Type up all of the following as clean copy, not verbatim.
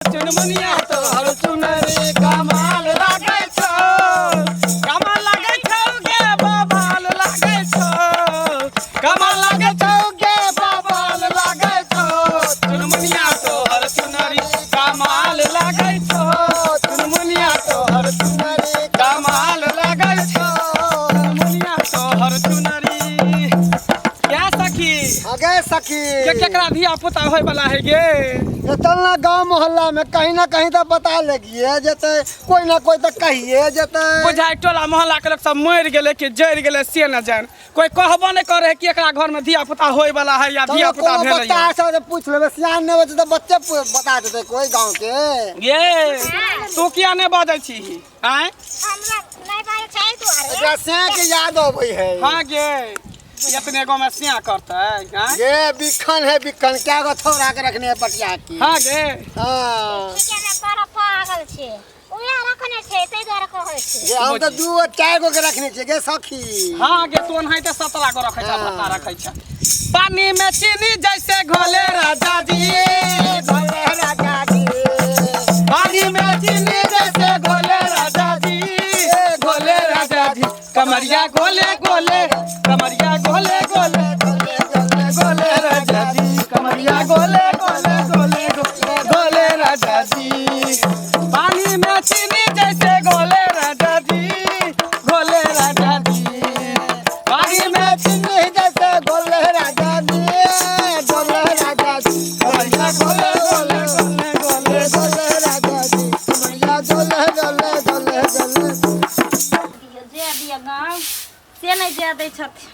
चुनमुनिया तोहर चुनरी कमाल लागै छौ, कमाल लागै छौ गे बबाल लागै छौ, कमाल लागै छौ गे बबाल लागै छौ। चुनमुनिया तोहर चुनरी कमाल लागै छौ, चुनमुनिया तोहर चुनरी कमाल लागै छौ, चुनमुनिया तोहर चुनरी। क्या सखी? अगे सखी, के केकरा धिया पुता होय वाला है गे? चल ना गांव मोहल्ला में कहीं ना कहीं तो पता लगिए जेते, कोई ना कोई तो कहिए जेते। बुझाइ टोला मोहल्ला के लोग सब मरि गेलै कि जरि गेलै से न जान, कोई कहबो नहि करे है कि एकरा घर में धिया पुता होय वाला है या धिया पुता कोनो भेलै। बच्चा सब से पूछ लेबै, सियान नहि होइ छै तऽ बच्चे बता देतै कोई गांव के। गे तू किया नहि बजै छी? आँय, हमरा नहि बाजै छै एहि दुआरे, एकरा सिया के याद अबै है। हाँ गे, इतने गो में सिया करतै? आँय ये बिखन है बिखन, क्या गो थोड़ा के रखने है पटिया की। हाँ गे। हाँ ठीके ने, तोरा पागल छै, उएह रखने छै ताहि दुआरे कहै छै। ये हम तो दू गो चारि गो के रखने छियै गे सखी। हाँ गे, तू ओनाहिते 17 गो रखै छ, भत्ता रखै छ। पानी में चीनी जैसे घोले राजा जी, भोले राजा जी, पानी में चीनी जैसे घोले राजा जी, घोले राजा जी, कमरिया गोले गोले, कमरिया गोले गोले गोले गोले गोले राजा जी, कमरिया गोले गोले गोले गोले गोले राजा जी, पानी में चीनी जैसे गोले राजा जी, गोले राजा जी, पानी में चीनी जैसे गोले राजा जी, गोले राजा जी, कमरिया गोले गोले गोले गोले गोले राजा जी, कमरिया गोले गोले गोले गोले। दिअ जे दिअ गाँव से नहि जाय दै छथिन।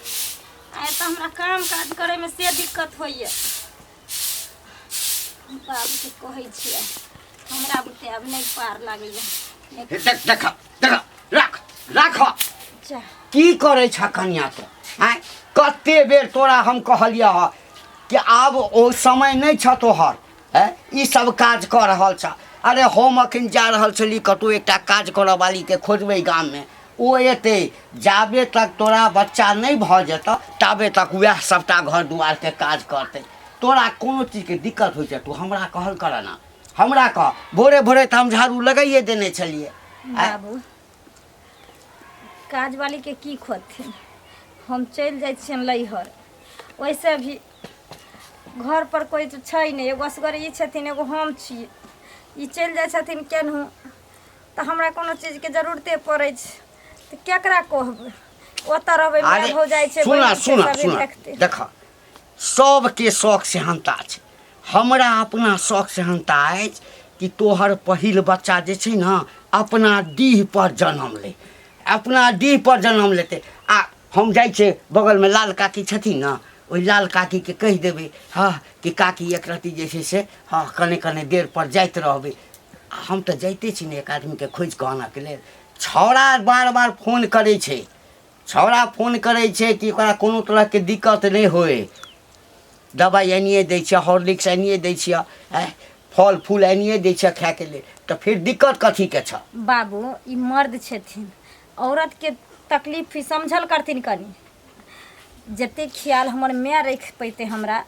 आइ तऽ हमरा काम काज करैमे से दिक्कत होइए। बाबूके कहै छियै, हमरा बुते आब नहि पार लागैए। देख देख देख, राख राख। अच्छा। की करै छ कनिया तो? आँय, कते बेर तोरा हम कहलियह ह कि आब ओ समय नहि छ तोहर, हैं ई सब काज कऽ रहल छ। अरे हम अखन जा रहल छली कतहु एकटा काज करऽ वालीके खोजबै गाममे, ओ एतै, जाबे तक तोरा बच्चा नहि भऽ जेतऽ ताबे तक वएह सबटा घर दुआरके काज करतै। तोरा कोनो चीजके दिक्कत होइ छै तू हमरा कहल करऽ ना, हमरा कह। भोरे भोरे तऽ हम झाड़ू लगाइए देने छलियै। बाबू, काजवालीके की खोजथिन? हम चलि जाइ छियनि लैहर, ओहिसँ भी घर पर कोइ तऽ छै नहि, एगो असगरे ई छथिन, एगो हम छी। ई चलि जाइ छथिन केनहु तऽ हमरा कोनो चीजके जरूरते पड़ै छै तऽ केकरा कहबै? ओतऽ रहबै, माय अरे भौजाइ छै, सुना बहिन छै, सुना सभे सुना देखतै। देख, सबके शौक सेहन्ता छै, हमरा अपना शौक सेहन्ता अछि कि तोहर पहिल बच्चा जे छै ने अपना डीह पर जन्म ले, अपना डीह पर जन्म लेतै। आ हम जाइ छियै बगलमे लाल काकी छथिन ने, ओहि लाल काकीके कहि देबै हँ कि काकी एक रत्ती जे छै से हँ कने कने देर पर जाइत रहबै। आ हम तऽ जाइते छी ने एक आदमीके खोजि कऽ आनऽके लेल। छौड़ा बार बार फोन करै छै, छौड़ा फोन करै छै कि ओकरा कोनो तरहके दिक्कत नहि होइ, दबाइ आनिए दै छियै, हॉर्लिक्स आनिए दै छियै, आँय फल फूल आनिए दै छियै खायके लेल, तऽ फेर दिक्कत कथीके छऽ? बाबू, ई मर्द छथिन, औरतके तकलीफ भी समझल करथिन कनि। जतेक ख्याल हमर माय राखि पैतै हमरा,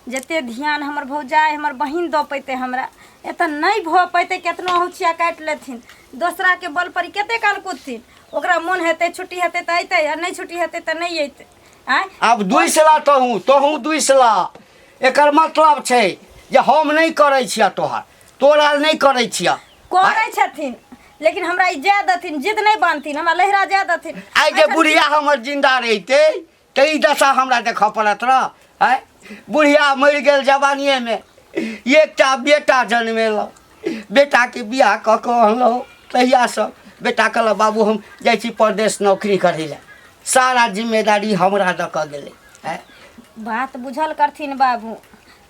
जतेक ध्यान हमर भौजाइ हमर बहिन दऽ पैतै हमरा एतऽ नहि भऽ पैतै। केतनो अहुछिया काटि लेथिन, दोसराके बल पर ई कतेक काल कूदथिन? ओकरा मोन हेतै, छुट्टी हेतै तऽ अयतै, आ नहि छुट्टी हेतै तऽ नहि अयतै। आँय, आब दुइसला तहूँ तहूँ दुइसला, एकर मतलब छै जे हम नहि करै छियह तोहर, तोरा नहि करै छियह। करै छथिन, लेकिन हमरा ई जाय देथिन, जिद नहि बान्हथिन, हमरा लहिरा जाय देथिन। आइ जे बुढ़िया हमर जिंदा रहितै तऽ ई दशा हमरा देखऽ पड़त रह? आँय, बुढ़िया मरि गेल जवानिएमे, एकटा बेटा जनमेलहुँ, बेटाके बियाह कऽ कऽ अनलहुँ, तहियासँ बेटा कहलक बाबू हम जाइ छी परदेश नौकरी करै लए, सारा जिम्मेदारी हमरा दऽ कऽ गेलै। आँय, बात बुझल करथिन बाबू,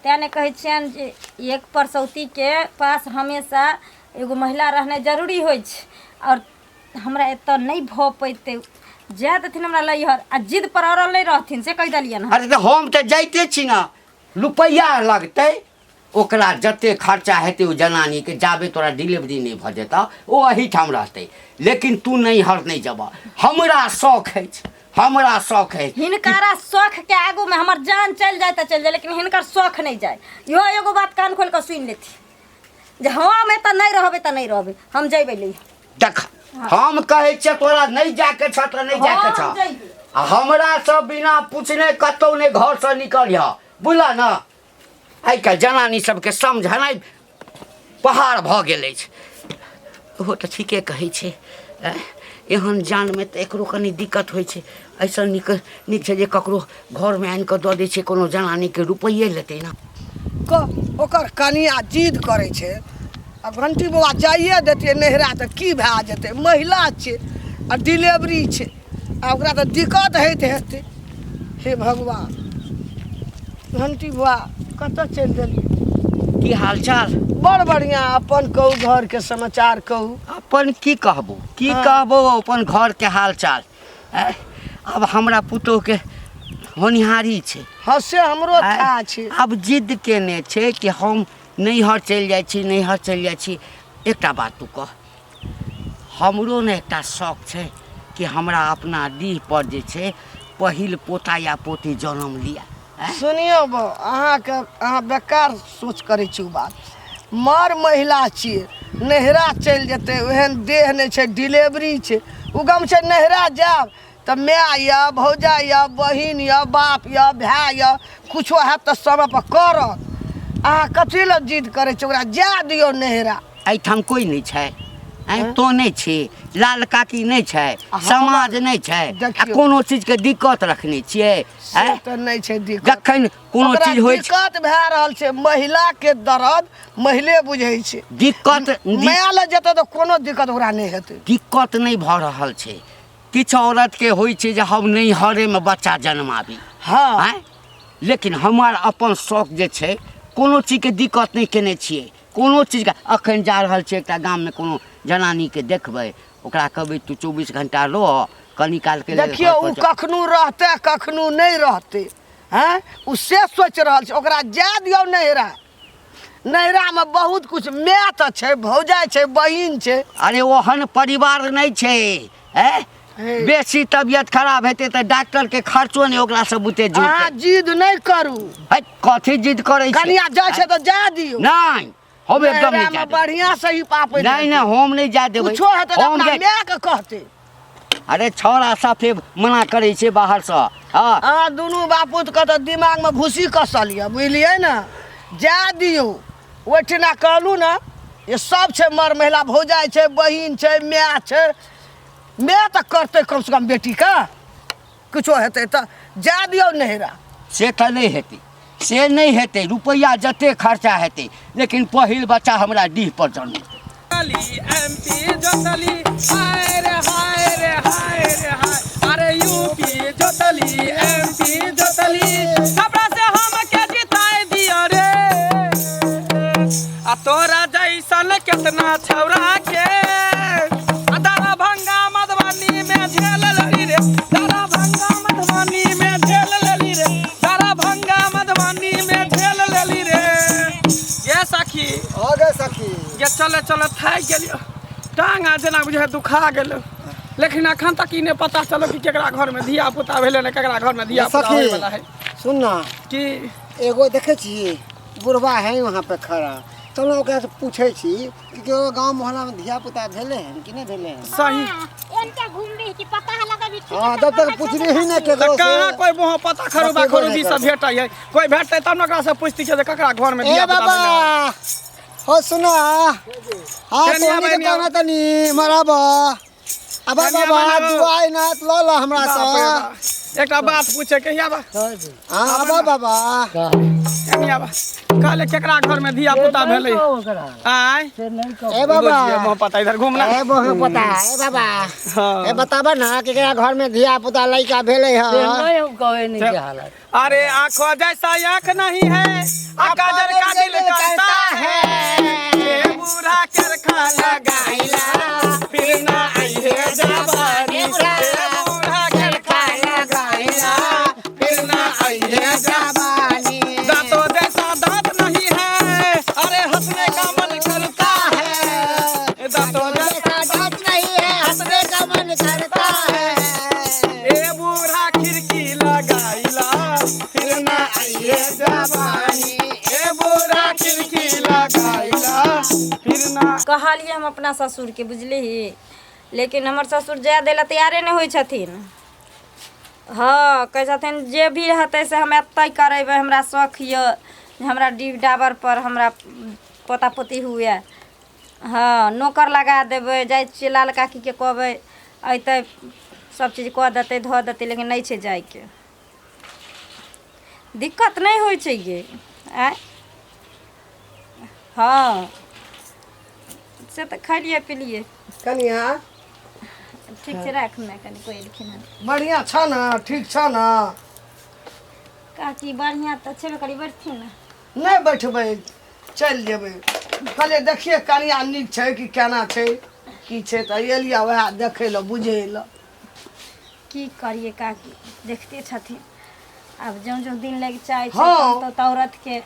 तेँ ने कहै छियनि जे एक परसौतीके पास हमेशा एगो महिला रहनाइ जरूरी होइ छै। आओर हमरा एतऽ नहि भऽ पैतै, जाय देथिन हमरा लैहर, आ जिद पर अड़ल नहि रहथिन, से कहि देलियनि हँ। अरे तऽ हम तऽ जाइते छी ने, रुपैआ लगतै ओकरा जते खर्चा हेतै ओ जनानीके, जाबे तोरा डिलीवरी नहि भऽ जेतऽ ओ एहीठाम रहतै, लेकिन तू नैहर नहि जेबह। हमरा शौख अछि, हमरा शौख अछि। हिनकारा शौख के आगू में हमर जान चलि जाय तऽ चलि जाय, लेकिन हिनकर शौख नहि जाय। इहो एगो बात कान खोलि कऽ सुनि लेथिन। जे हम एतऽ नहि रहबै तऽ नहि रहबै, हम जयबै ले। देख, हम कहै छियै तोरा नहि जाके छह तऽ नहि जाके हम छह। जइबै। आ हमरा से बिना पूछने कतहु नहि घरसँ निकलिह, बुझलह ने? आइ काल्हि जनानी सबके समझनाइ पहाड़ भऽ गेल अछि। ओहो तऽ ठीके कहै छै, आँय, एहन जानमे तऽ एकरो कनि दिक्कत होइ छै। एहिसँ नीक नीक छै जे ककरो घरमे आनि कऽ दऽ दै छै, कोनो जनानीके रुपैए लेतै ने। ओकर कनिया जिद करै छै आ घंटी बौआ जाइए देतियै नैहरा तऽ की भए जेतै? महिला छै आ डिलेवरी छै आ ओकरा तऽ दिक्कत होइत हेतै। हे भगवान, घंटी बौआ कतऽ चलि देलियै? की हाल चाल? बड़ बढ़िआँ, अपन कहू, घरके समाचार कहू। अपन की कहबो, की कहबो अपन घरके हाल चाल? आँय, आब हमरा पुतोहके होनिहारी छै। हँ, से हमरो आँय, था छै। आब जिद केने छै कि हम नैहर चलि जाइ छी, नैहर चलि जाइ छी। एकटा बात तू कह, हमरो ने एकटा शौक छै कि हमरा अपना डीह पर जे छै पहिल पोता या पोती जन्म लिअ। आँय? सुनियौ बौ, अहाँके अहाँ बेकार सोच करै छी। ओ बात मर महिला छियै, नैहरा चलि जेतै, ओहन देह नहि छै, डिलेवरी छै। ओ गम छै नैहरा जायब तऽ माय यऽ, भौजाइ यऽ, बहिन यऽ, बाप यऽ, भाय यऽ, किछो हैत तऽ समयपर करत। अहाँ कथी लए जिद करै छी? ओकरा जाय दियौ नैहरा। एहिठाम कोइ नहि छै? आँय, तो नहि छी, लाल काकी नहि छै, समाज नहि छै आ देखियौ। कोनो चीजके दिक्कत रखने छियै? से आँय, तऽ नहि छै दिक्कत। जखन कोनो ओकरा चीज होइ छै, दिक्कत भए रहल छै। महिला के दर्द मैले बुझै छै। दिक्कत माय लए जेतै तऽ कोनो दिक्कत ओकरा नहि हेतै। दिक्कत नहि भऽ रहल छै। किछु औरतके होइ छै जे हम नैहरेमे बच्चा जन्माबी। हँ। आँय, लेकिन हमर अपन शौक जे छै, कोनो चीजके दिक्कत नहि केने छियै, कोनो चीजके। अखन जा रहल छियै एकटा गाममे कोनो जनानीके देखबै, ओकरा कहबै तू 24 घंटा रह, कनी कालके लेल देखियौ, घर पर ओ जा। कखनो रहतै कखनो नहि रहतै। हँ, ओ से सोचि रहल छै। ओकरा जाय दियौ नैहरा। नैहरामे बहुत कुछ माय तऽ छै, भौजाइ छै, बहिन छै। अरे ओहन परिवार नहि छै। ऐ हे। बेसी तबियत खराब हेतै तऽ डॉक्टर के खर्चो नहि ओकरा सब बुते अहाँ जुटतै। जिद नहि करू। है, कथी जिद करै छै? कनिया जाइ छै तऽ जा दियौ। नहि, हम एकदम नहि नैहरामे जा देबै। बढ़िआँ से ही पापै। नहि नहि, हम नहि जा देबै। कुछो हेतै तऽ हम अपना जाय- मायके कहतै। अरे छौड़ा साफे मना करै छै बाहरसँ। हँ, अहाँ दुनू बापूतके तऽ दिमागमे भूसी कसल यऽ, बुझलियै ने? जाय दियौ ओहिठिना। कहलहुँ ने, ये सब छै मर महिला, भौजाइ छै, बहिन छै, माय छै। माय तऽ करतै कमसँ कम बेटीके, किछो हेतै तऽ जाय दियौ नैहरा। से तऽ नहि हेतै, से नहि हेतै। रुपैआ जते खर्चा हेतै, लेकिन पहिल बच्चा हमरा डीह पर जन्म। एमपी जोतली, हाय रे हाय रे हाय रे हाय, अरे यूपी जोतली, एमपी जोतली, छपरा से हम के जिताए दियो रे। आ तोरा जैसन केतना छौरा के आ दरभंगा मधुबनी में झेल लेली रे, दरभंगा मधुबनी में झेल लेली रे, दरभंगा मधुबनी में झेल लेली रे। ये सखी। हो गए सखी। ये चले चले थाकि गेलियो, टांग आ जेना बुझाइ दुखा गेलो, लेकिन अखन तक ई नहि पता चलो कि केकरा घर में धिया पुता भेलै ने केकरा घर में धिया पुता सखी होय वाला है। सुन ना। कि? एगो देखै छी बुढ़वा है वहाँ पे खड़ा, चलो ओकरा से पूछै छी कि केकरो गांव मोहल्ला में धिया पुता भेलै हन कि नहि भेलै हन। सही। एनके घूमबी कि पता है लगबी ठीक। हाँ, तब तक पूछली ही नहीं तऽ केकरो कहाँ से। कोई वहाँ पता खरूबा बतेबो खरूबी नहि सब करबै। भेटै है? कोई भेटतै तब ने ओकरा से पुछती जे ककरा घर में ए धिया पुता बाबा भेलै हन। हो सुना। हाँ, कनिया सोनी के बनिया। कहना तनी मराबा अबा कनिया बाबा बनाबो। दुआई नाथ लऽ ल हमरा बाप रे से। बाप। एकटा बात पूछे के हिया बा। हाँ, अबा बाबा। कनिया बा, कहले केकरा घर में धिया पुता भेलै? आय ए बाबा। बुझिए मुँह पता इधर घूमना। ए बहु पता, ए बाबा। हाँ। ए बताबा ना केकरा घर में धिया पुता लड़का भेलै हन। अरे आंखों जैसा आंख नहीं है, आ काजर का दिल करता है, ये बूढ़ा करखा लगाइला फिर ना आई है जवानी, ये बूढ़ा करखा लगाइला फिर ना आई है जवानी, दांतों जैसा दांत नहीं है, अरे हंसने का मन करता है, दांतों जैसा दांत नहीं है, हंसने का मन करता है। ए बूढ़ा खिड़की लगाइला फिर ना आइए जवानी, ए बूढ़ा खिड़की लगाइला कहलियै हम अपना ससुरके बुझलिही लेकिन हमर ससुर जाय दै लए तैयारे नहि होइ छथिन हँ कहै छथिन जे भी हेतै से हम एतहि करेबै हमरा शौख यऽ जे हमरा डीह डाबरपर हमरा पोता पोती हुए हँ नौकर लगा देबै जाइ छियै लाल काकीके कहबै अयतै सभचीज कऽ देतै धऽ देतै लेकिन नहि छै जायके दिक्कत नहि होइ छै गे आँय हँ से तऽ खलियै पिलियै कनिया ठीक छै राख ने कनि कोइ एलखिन हन बढ़िआँ छ ने ठीक छ ने काकी बढ़िआँ तऽ छेबे करी बैठथिन ने नहि बैठबै चलि जेबै कहलियै देखियै कनिया नीक छै कि केना छै की छै तऽ एलियै उएह देखै लए बुझै लए की करियै काकी देखते छथिन आब ज्यों ज्यों दिन लागि जाइ छै हँ। तऽ तऽ औरतके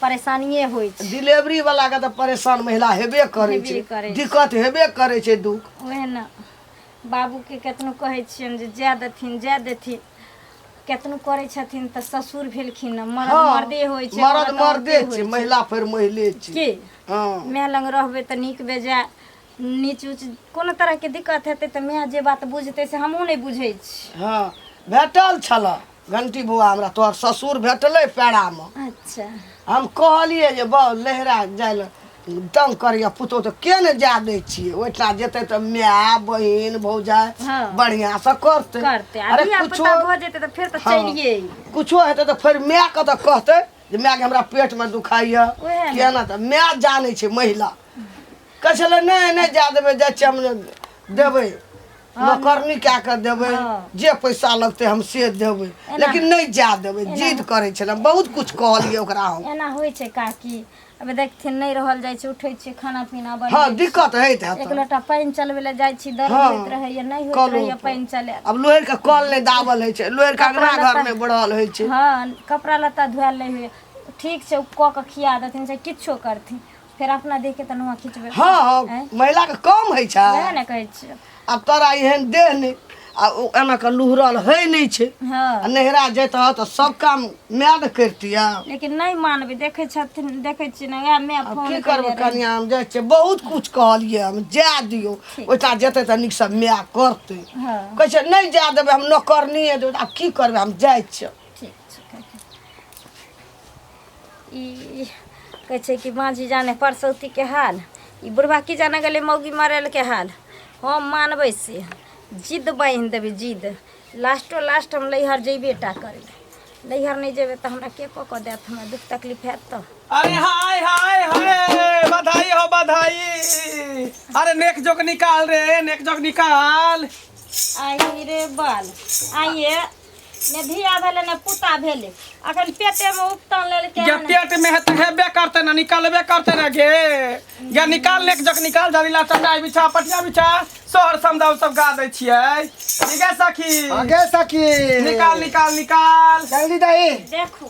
परेशानिए होइ छै डिलेवरी वाला के तऽ परेशान महिला हेबे करै हेबे छै करै छै। दिक्कत हेबे करै छै दुःख ओहे ने बाबूके केतनो कहै छियनि जे जाय देथिन जाय देथिन केतनो करै छथिन तऽ ससुर भेलखिन ने मरद हँ मर्दे होइ छै मरद औरत मर्दे औरते छै होइ छै महिला फेर मैले छै की हँ माय लग रहबै तऽ नीक बेजाय नीच उच कोनो तरहके दिक्कत हेतै तऽ माय जे बात बुझतै से हमहूँ नहि बुझै छी हँ भेटल छल घंटी बौआ हमरा तोहर ससुर भेटलै पैरामे अच्छा हम कहलियै जे बौ लहरा जाय लए तंग करैया पुतोह तऽ के ने जाय दै छियै ओहिठाम जेतै तऽ माय बहिन भौजाइ हँ। बढ़िआँसँ करतै करतै आ अरे धिया कुछो पुता भऽ जेतै तऽ फेर तऽ हँ। चलिए अइबै कुछो हेतै तऽ फेर मायके तऽ कहतै जे मायके हमरा पेटमे दुखाइया उएह ने। केना तऽ माय जानै छै महिला कहै छलै नहि नहि जाय देबै जाइ छियै हम देबै नौकरनी कए कऽ देबै हँ। जे पैसा लगतै हम से देबै लेकिन नहि जाय देबै जिद करै छलै बहुत कुछ कहलियै ओकरा हम एना होइ छै काकी अब देखथिन नहि रहल जाइ छै उठै छियै खाना पीना हँ बनबै छी। दिक्कत होइत हैत एक लोटा पानि चलबै लए जाइ छी दर्द हँ। होइत रहैया नहि होइत कलो रहैया पर। पानि चलायल आब लोहर के कल नहि दाबल होइ छै लोहर के कपड़ा अङ्गना घर लत्ता- नहि बढ़ल होइ छै हँ कपड़ा लत्ता धोआयल नहि होइया ठीक छै ओ कऽ कऽ खिया देथिन चाहे किछो करथिन फेर अपना देहके तऽ नुआ खिचबै हँ हँ आँय? महिलाके कम होइ छै वएह ने कहै छियै आब तोरा एहन देह नहि आ ओ एना कऽ लुहरल होइ नहि छै हँ आ नैहरा जैतह तऽ सब काम माय ने करितियै लेकिन नहि मानबै देखै छथिन देखै छियै ने वएह माय आब फोन की करबै केने रहै। कनिया हम जाइ छियै बहुत कुछ कहलियै हम जाय दियौ ओहिठाम जेतै तऽ नीकसँ माय करतै हँ कहै छै नहि जाय देबै हम नौकरनीए देबै आब की करबै हम जाइ छियै ठीक छै काकी। ई कहै छै कि बाँझी जाने परसौतीके हाल ई बुढ़बा की जाने गेलै मौगी मरलके हाल हम मानबै से जिद बान्हि देबै जिद लास्टो लास्ट हम नैहर जयबे टा करबै नैहर नहि जेबै तऽ हमरा के कऽ कऽ देत हमरा दुःख तकलीफ हैत तऽ अरे हाय हाय हाय बधाई हो बधाई अरे नेक जोक निकाल रे नेक जोक निकाल आई रे बाल आइए ने धिया भेलै ने पुता भेलै अखन पेटेमे उपटन लेलकै गे हन। पेट में हेतै हेबे करतै ना निकालबे करतै ना गे गे निकाल नेक जोक निकाल जलीला चटाई बिछा पटिया बिछा सोहर समदाउ सब गा दै छियै ठीक है सखी आगे सखी निकाल निकाल निकाल जल्दी दही देखू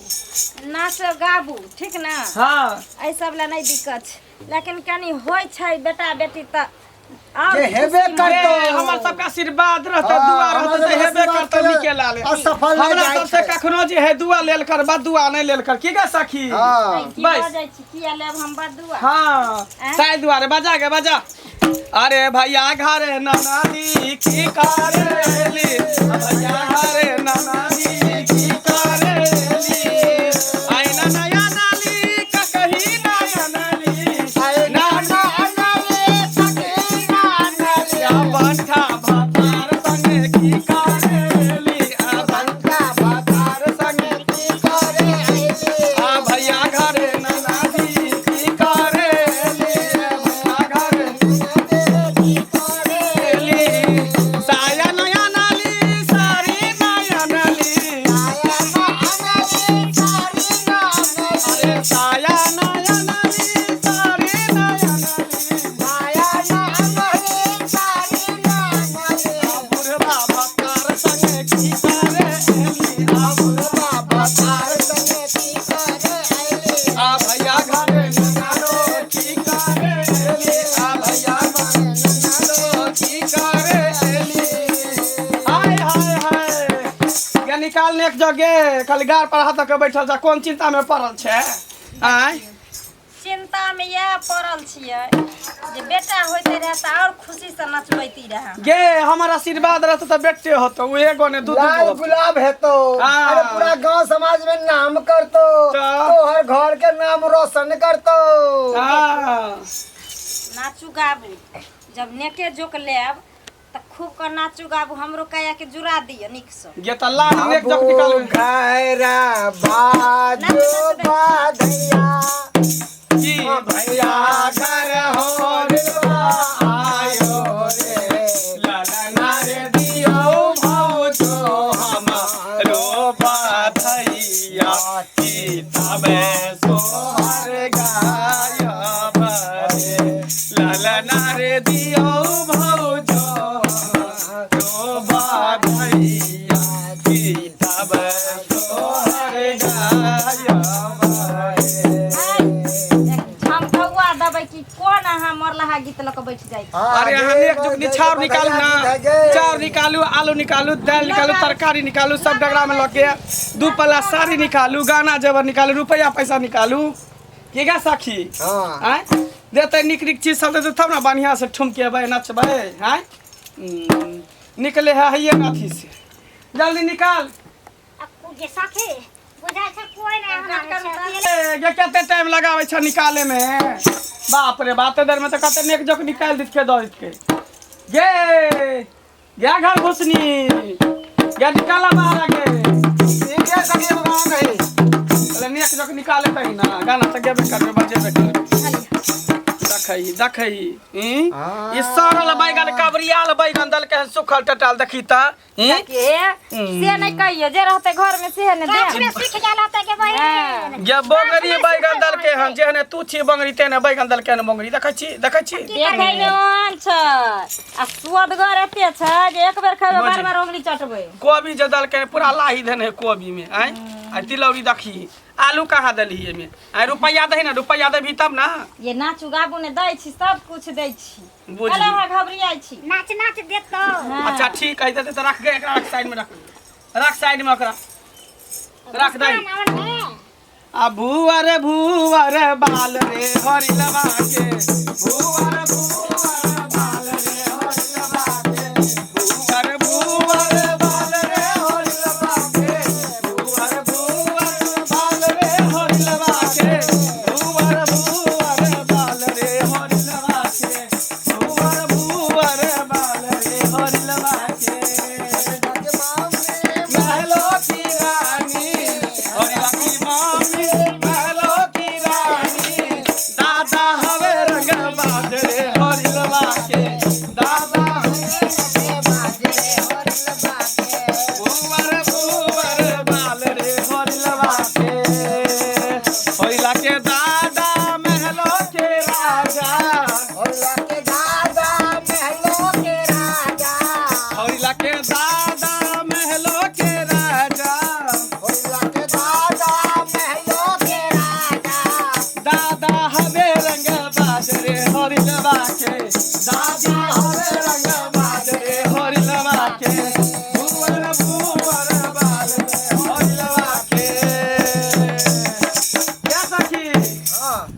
नाच गाबू ठीक ने हाँ एहि सब लए नहि दिक्कत छै लेकिन कनि होइ छै बेटा बेटी तऽ आओर जे हेबे खुशी करतौ। ए, हमर सबके आशीर्वाद रहतै हाँ, दुआ हमर रहतै तऽ सबके हेबे आशीर्वाद करतै के नीके लाले असफल नहि हमरा जाइ सबसे छै। कखनो जे है दुआ लेल कर बदुआ नहि लेल कर की गे सखी हाँ की बस। भऽ जाइ छै किया लेब हम बदुआ हाँ आँय? ताहि दुआरे बजा गे बजा अरे भैया घरे ननादी की करेली भैया घरे ननादी की करेली आइना नया नाली का कही नया नाली ना ना आ बंठा भातार संगे की करेली आ बंठा भातार संगे आ भैया घरे ननादी की करेली भैया घरे साया नया नाली सारी नया नाली अरे साया नया नाली सारी नया नाली आ बुढ़वा भतार संगे की करे एली आ बुढ़वा भतार आ भैया घरे ननारो की करे एली आ भैया घरे ननारो की करे एली हाय हाय हाय गे निकाल ने एक जगे खाली गाड़ पर हाथ धऽ के बैठल छ कोन चिंता में पड़ल छै आय से चिंता में इएह पड़ल छियै जे बेटा होइते रहे तऽ आओर खुशी से नचबैती रहे। गे हमर आशीर्वाद रहतो तऽ बेटे होतो, ओ एगो ने दू दू लाल गो होतो। गुलाब हेतो। हाँ। अरे पूरा गांव समाज में नाम करतो, तोहर घर के नाम रोशन करतो। हाँ। नाचू गाबू जब नेके जोक लेब तऽ खूब के नाचू गाबू, हमरो काया के जुड़ा दिअ नीक से। गे तऽ लाल नेक जोक निकालू। घरा बाजो बाधैया की भैया घर हो आयो रे, ललना रे दियो भौजो हमारो बाधैया, की तबे सोहर गायब रे, ललना रे दियो भौजो हमारो बाधैया, की तबे सोहर गायब रे। झमकौआ देबै कि कोन अहाँ मरलहा गीत लऽ कऽ बैठ जाइ छी? अरे अहाँ एक जुगनी चाउर निकालू ना, चाउर निकालू, आलू निकालू, दालि निकालू, तरकारी निकालू, सब डगरा में लऽ के दू पल्ला साड़ी निकालू, गाना जेवर निकालू, रुपया पैसा निकालू। की गा सखी? हाँ। आँय देतै नीक नीक चीज सब देतै तब ने बढ़िआँ से ठुमकेबै नचबै। आँय निकले है हइये ने अथी से, जल्दी निकाल। अब जे सखी बुझाइ छै कोइ नहि हमरा छै। ए, गे कते टाइम लगाबै छ निकाले में, बाप रे बाप, देर में तऽ कते नेक जोक निकालि देतके दऽ देतके। गे गे घर घुसनी गे निकाला बाहर गे। ठीक है सखी, एगो गाना कही। पहिले नेक जोक निकाले तही ना, गाना तऽ गेबे करबै बजेबे करबै। देखै देखै ई सड़ल बैगन कबरियाल बैगन देलकै हन सुखल टटाल, देखी तऽ ई? के से नहि कहियो, जे रहतै घर में से ने गाछ देब। में सीख गेल होतै के बहिन। गे बंगरी बैगन देलकै हन, जेहने तू छी बंगरी तेहने बैगन देलकै हन बंगरी। देखै छी देखै छी देखै मे ओहन छै आ सुअदगर एते छै जे एक बेर खेबै बार बार उंगली चटबै। कोबी जे देलकै हन, पूरा लाही देने है कोबी में। आँय आ तिलौरी देखी, आलू कहाँ देलही एहिमे? आँय रुपैआ दही ने, रुपैआ देबही तब ना। ये नाचू गाबू ने दै छी, सब कुछ दै छी। बुझली। कहले अहाँ घबरियाइ छी। नाच नाच देतौ। अच्छा ठीक है, देते तऽ रख गे एकरा, रख साइड में, रख रख साइड में ओकरा रख दही। आ भुअर भुअर बाल रे हरिलवा के, भुअर भुअर बाल रे हरिलवा के, भुअर भुअर बाल रे हरिलवा के, भुअर भुअर बाल रे हरिलवा के, भुअर भुअर बाल रे हरिलवा के, भुअर भुअर बाल रे हरिलवा के। महलो की रानी हरिला की मामी, महलो की रानी, दादा हवे रंग बाजरे हरिलवा के, दादा भुवर भुवर बाल रे हरिलवा के, हरिला के दादा महलो के राजा, होला के दादा महलो के राजा, हरिला के दादा महलो के राजा, होला के दादा महलो के राजा, दादा हवे रंग बाजरे हरिलवा के, दादा हवे रंग बाजरे हरिलवा के, भुवर भुवर बाल रे हरिलवा के। क्या सखी?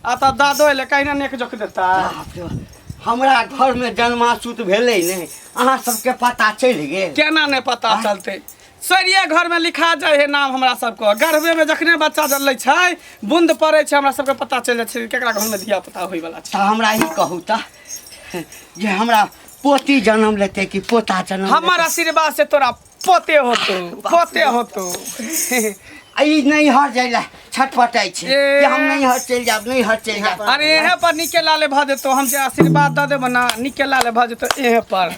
आ तऽ दादो एलै कहिना नेक जोक देता। बाप रे बाप, हमरा घर में जन्मासूत भेलै ने, अहाँ सबके पता चलि गेल? केना नहि पता चलतै, सरिये घर में लिखा जाइ है नाम हमरा सबके। गर्भे में जखने बच्चा जलै छै, बूंद पड़ै छै, हमरा सबके पता चलि जाइ छै केकरा घर में धिया पुता होय वाला छै। तऽ हमरा ई कहू तऽ जे हमरा पोती जन्म लेतै कि पोता जन्म हमर लेतै? आशीर्वाद से तोरा पोते होतो, पोते होतो। आ ई नैहर जाइ लए छटपटाइ छै ए। कि हम नैहर चलि जायब, नैहर चलि जायब। अरे एहे पर निके लाले भऽ जेतौ, हम जे आशीर्वाद दऽ देबो ना निके लाले भऽ जेतौ। एहे पर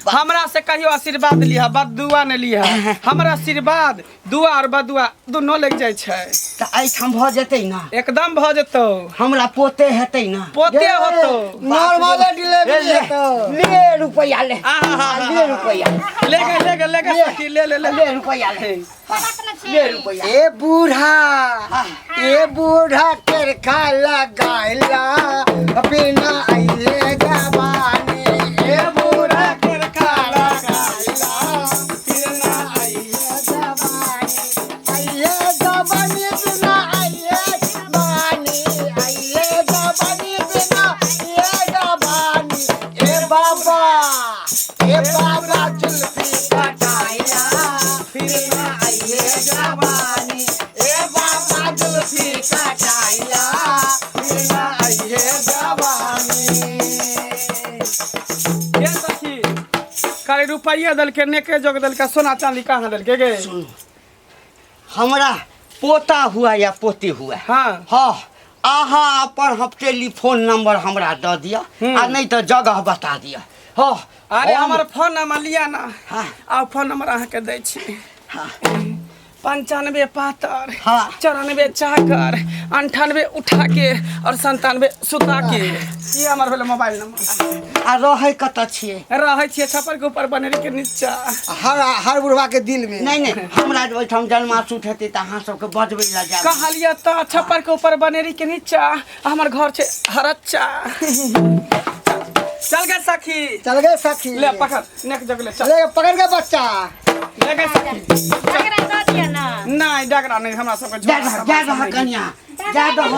हमरा से कहियो आशीर्वाद लिहा, बददुआ नहि लिहा। हमर आशीर्वाद दुआ और बदुआ दुनू लागि जाइ छै। तऽ एहिठाम भऽ जेतै ना? एकदम भऽ जेतौ। हमरा पोते हेतै ना? पोते होतौ। नॉर्मल डिलीवरी ले हेतौ। ले रुपैआ ले, आहा। ले रुपैआ, ले गे ले गे ले गे सखी, ले ले ले ले रुपैआ ले, ले रुपैआ। ए बूढ़ा, ए बूढ़ा टेरखा लगाइला बिना अइले जवानी, ए बूढ़ा टेरखा लगाइला फिर ना आइले जवानी, अइले जवानी बिना अइले जवानी, अइले जवानी। ए बाबा जुल्फी कटाइला फिर ना आइए जवानी, ए बाबा जुल्फी कटाइला फिर ना आइए जवानी। के सखी खाली रुपैया देलकै, नेके जोग देलकै, सोना चांदी कहाँ देलकै गे? हमरा पोता हुआ या पोती हुआ, हाँ। हाँ, अहाँ अपन हम टेलीफोन नंबर हमरा दऽ दिअ आ नहि तऽ जगह बता दिअ। हाँ। अरे हमर फोन नंबर लिअ ना। हाँ। आ फोन नंबर अहाँके दै छी। हाँ। 95 पातर, हाँ। 94 चाकर, 98 उठा के और 97 सुता के, ई हमर भेलै मोबाइल नंबर। आ रहै कतऽ छियै? रहै छियै छप्पर के ऊपर बनेरी के नीचा। हर हर बुढ़वा के दिल में। नहि नहि, हमरा जे ओहिठाम जन्माशूट हेतै तऽ अहाँ सबके बजबै लए जायब। कहलियै तऽ छप्पर के ऊपर बनेरी के नीचा हमर घर छै हरच्चा। चल गे सखी। चल गए सखी। ले पकड़ नेक जग ले चल। ले पकड़ के बच्चा। ले गे सखी। डगरा दऽ दिअ ना। नहीं डगरा नहीं, हमरा सबके जा झोला दह, सब जा दह नहीं। कनिया, जा दह।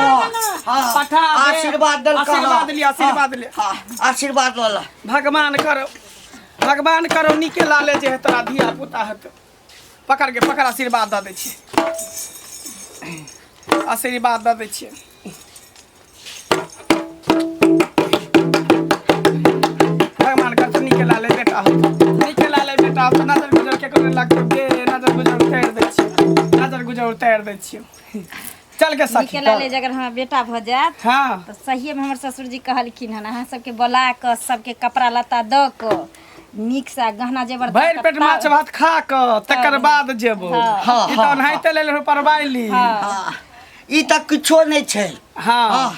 हाँ, पठा दे। आशीर्वाद दल आशीर्वाद लिया, आशीर्वाद लिया। हाँ, आशीर्वाद लऽ लऽ। भगवान करो, भगवान करो नीके लाले जे है तोरा धिया पुता हेतौ। पकड़ के पकड़, आशीर्वाद दऽ दै छियै, आशीर्वाद दऽ दै छियै। भगवान करतौ नीके लाले बेटा हेतौ, नीके लाले बेटा हेतौ। नजर गुजर केकरो नहि लगतौ गे, नजर गुजर उतारि दै छियौ, नजर गुजर उतारि दै छियौ। चल के सखी। नीके लाले जे अगर हमरा बेटा भऽ जायत, हाँ, तऽ सहिएमे हमर ससुरजी कहलखिन हन अहाँ सबके बोला कऽ सबके कपड़ा लत्ता दऽ कऽ नीकसँ गहना जेवर दऽ भरि कऽ पेट माछ भात खा कऽ तकर बाद जेबो। हाँ, ई तऽ हाँ, ओनाहिते लेल परबाइली। हाँ, ई तऽ किछो नहि छै। हाँ। हाँ,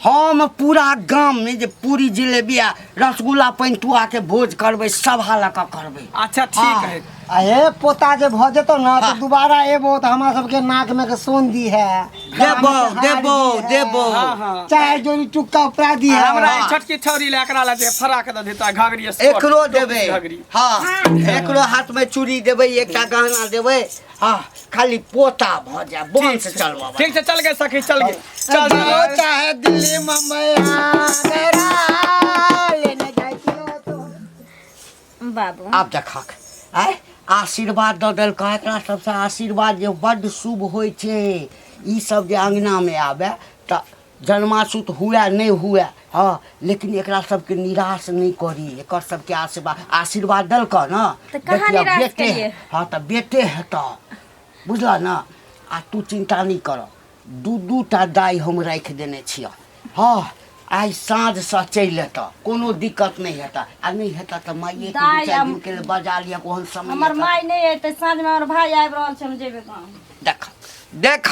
हम पूरा गाम में जे पूरी जिलेबी आ रसगुल्ला पंतुआ के भोज करबै, सभा लऽ कऽ करबै। अच्छा ठीक हाँ। है। आ हे पोता जे भऽ जेतौ ना तऽ हाँ। दोबारा एबो तऽ हमरा सबके नाक में के सोन दी है, देबो गला में के हार देबो दी है, देबो। हाँ हाँ। चाहे जोड़ी टुक्का उपरा दी है। हमरा एक छोटकी छौरी ले एकरा ला जे फराक दऽ देता घाघरी स्कर्ट, एकरो टोपी देबै। घघरी। हाँ, एकरो हाथ में चूड़ी देबै, एकटा गहना देबै। हाँ, खाली पोता भऽ जाय, वंश चलबऽ। ठीक छै, चल गए सखी, चल गए, चल। जियो चाहे दिल्ली मुंबई आगरा लेने जाइ छियौ तो। बाबू आब देखक आय आशीर्वाद दऽ देलकै। एकरा सबसँ आशीर्वाद जे बड्ड शुभ होइ छै। ई सब जे अङ्गनामे आबे तऽ जन्माशूत हुए नहि हुए, हँ, लेकिन एकरा सबके निराश नहि करी। एकर सबके आशीर्वाद, आशीर्वाद देलकऽ ने। तऽ कहाँ देखियौ, निराश बेटे केलियै? हँ, तऽ बेटे हेतऽ, बुझलऽ ने? आ तू चिन्ता नहि कर, दू दू टा दाइ हम राखि देने छियऽ। हँ, आइ साँझसँ चलि एतऽ, कोनो दिक्कत नहि हेतऽ। आ नहि हेतऽ तऽ माइएके दू दाइ चारि दिनके लेल बजा लिअ, ओहन समय हमर हेतऽ। माय नहि एतै साँझमे, हमर भाय आबि रहल छै, हम जेबै गाँव। देख देखक।